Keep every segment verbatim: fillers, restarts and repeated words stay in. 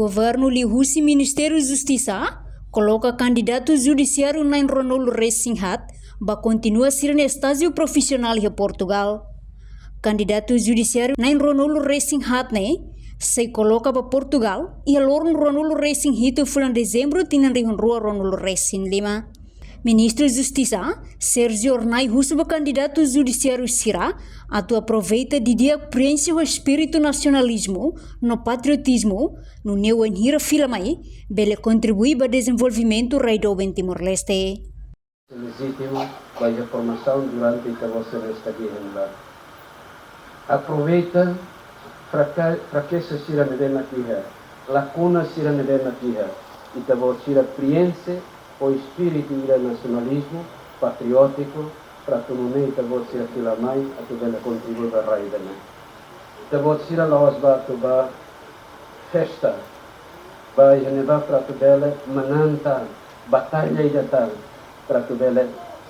Governu liuhusi Ministériu Justisa koloka kandidatu judisiáriu na'in ruanulu resin haat ba kontinua sira-nia estájiu profisionál iha Portugal. Kandidatu judisiáriu na'in ruanulu resin haat ne'e sei koloka ba Portugal iha loron ruanulu resin hitu fulan Dezembru tinan rihun rua ruanulu resin lima. Ministru Justisa, Sérgio Hornai husu ba kandidatu judisiáriu sira atu aproveita didi'ak prienxe ho espíritu nasionalizmu no patriotizmu, nune'e wainhira fila mai, bele kontribui ba dezenvolvimentu rai doben Timor-Leste. Lejitima ba iha formasaun durante ita-boot sira-nia estadia iha ne'ebá. Aproveita fraka-, frakeza sira ne'ebé mak iha, lakuna sira ne'ebé mak iha, ita-boot sira prienxe ho espíritu ida nasionalizmu, patriótiku, para atu nune'e ita-boot sira fila mai atu bele kontribui ba rai ida-ne'e. Ita-boot sira la'ós bá atu bá festa, bá iha ne'ebá para atu bele manán tan, batalla ida tan, para atu bele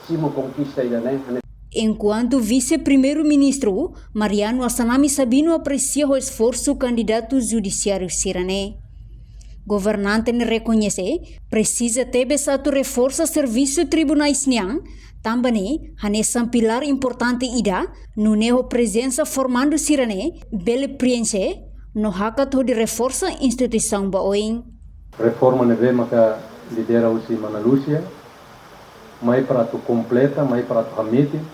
simu konkista ida-ne'e. Enkuantu Vise-Primeiru-Ministru Mariano Assanami Sabino apresia ho esforsu kandidatu judisiáriu sira-ne'e. Governante ne'e rekoñese presiza tebes atu reforsa servisu tribunais nian, tanba ne'e hanesan pilár importante ida, nune'e ho prezensa formandu sira-ne'e bele prienxe no hakat hodi reforsa instituisaun ba oin. Reforma ne'ebé maka lidera husi mana Lúcia, mai para atu kompleta, mai para atu hametin,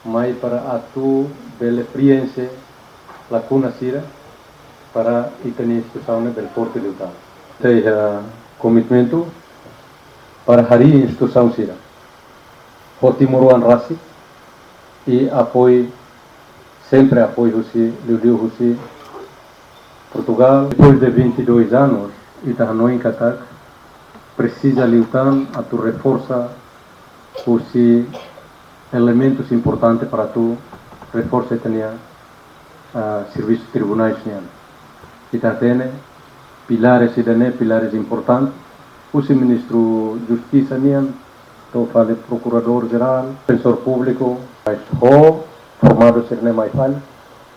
mai para atu bele prienxe lakuna sira para ita-nia instituisaun ne'e bele forte liután. Ita iha komitmentu para harii instituisaun sira ho timoroan rasik i apoiu, sempre apoiu husi, liuliu husi Portugal. Depois de vinte e dois anos, ita hanoin katak presiza liután atu reforsa husi elementus importante para atu reforsa ita-nia, ah, servisu tribunais nian. Ita hatene pilares ida-ne'e, pilares importante, husi Ministru Justisa nian, to'o fali Prokuradór Jerál, Defensór Públiku, mais ho formandu sira-ne'e mai fali,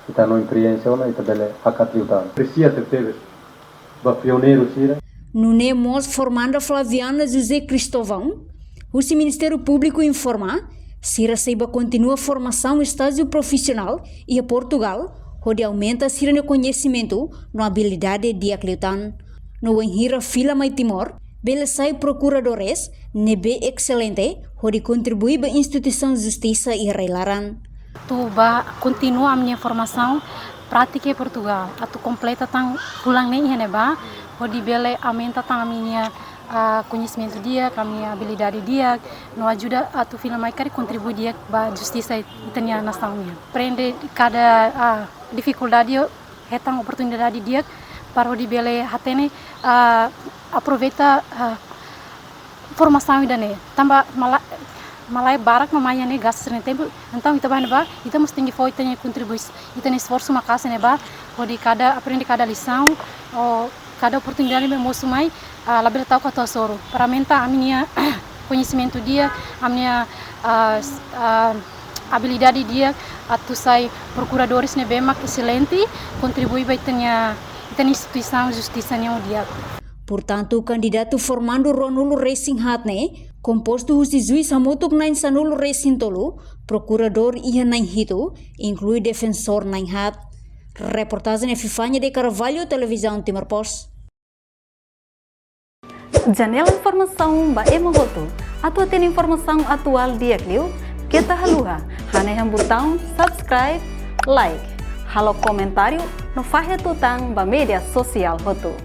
ita-nia esperiénsia ona, ita bele hakat liután. Apresia tebetebes ba pioneiru sira. Nune'e mós formanda Flaviana José Cristóvão, husi Ministériu Públiku informa, sira sei bá kontinua formasaun estájiu profisionál iha Portugal, hodi aumenta sira-nia koñesimentu no abilidade di'ak liután. No wainhira fila mai Timor, bele sai prokuradores ne'ebé exelente, hodi kontribui ba instituisaun justisa iha rai-laran. Atu bá kontinua ami-nia formasaun prátika iha Portugal, atu kompleta tan fulan ne'e iha ne'ebá, hodi bele aumenta tan ami-nia, ah, koñesimentu di'ak, ami-nia abilidade di'ak, no ajuda atu fila mai karik kontribui di'ak ba justisa ita-nia nasaun nian. Aprende kada, ah, difikuldade, hetan oportunidade di'ak para hodi bele hatene, ah, aproveita, ah, formasaun ida-ne'e. Tanba mala-, malae barak mak mai iha ne'e gasta sira-nia tempu. Entaun ita bá ne'ebá, ita mós tenke fó ita-nia kontribui-, ita-nia esforsu maka'as ne'ebá, hodi kada, aprende kada lisaun, ou kada oportunidade ne'ebé mosu mai, ah, labele ta'uk atu hasoru. Para aumenta ami-nia koñesimentu di'ak, ami-nia, ah, s-, ah, abilidade di'ak atu sai prokuradores ne'ebé mak exelente, kontribui ba ita-nia, ita-nia instituisaun justisa nian ho di'ak. Portantu, kandidatu formandu ruanulu resin haat ne'e kompostu husi juís hamutuk na'in sanulu resin tolu, prokuradór iha na'in hitu, inklui defensór na'in haat. Reportajen Epifania de Carvalho, Televizaun Timor Post. Janela informasaun ba ema hotu. Atu hatene informasaun atuál di'ak liu, keta haluha hanehan butaun subscribe, like, halo komentáriu no fahe tutan ba média sosiál hotu.